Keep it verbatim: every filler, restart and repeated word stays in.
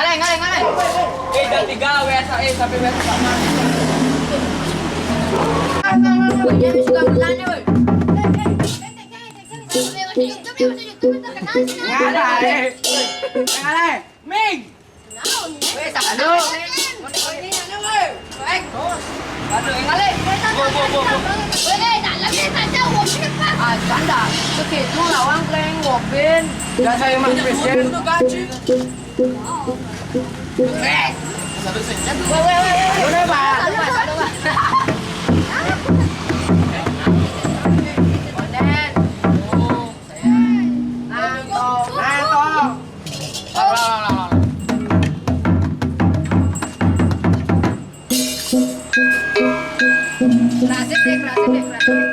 Ngalih, ngalih. Eh, dah tiga W S A, eh, sampai W S A sama. Punya suka mulanya, weh. Ngalih, eh. Ngalih. Ming. Halo. Halo, ngalih. Bo, bo, bo, bo. Weh, tak lagi tak tahu, apa? Ah, canda. Segitu lawang, Kleng, Wobin. Dah saya mah presiden. Udah, Pak. Udah, Pak. Udah, Pak. Onden. Nantong, nantong. Kerasin deh, kerasin deh, kerasin.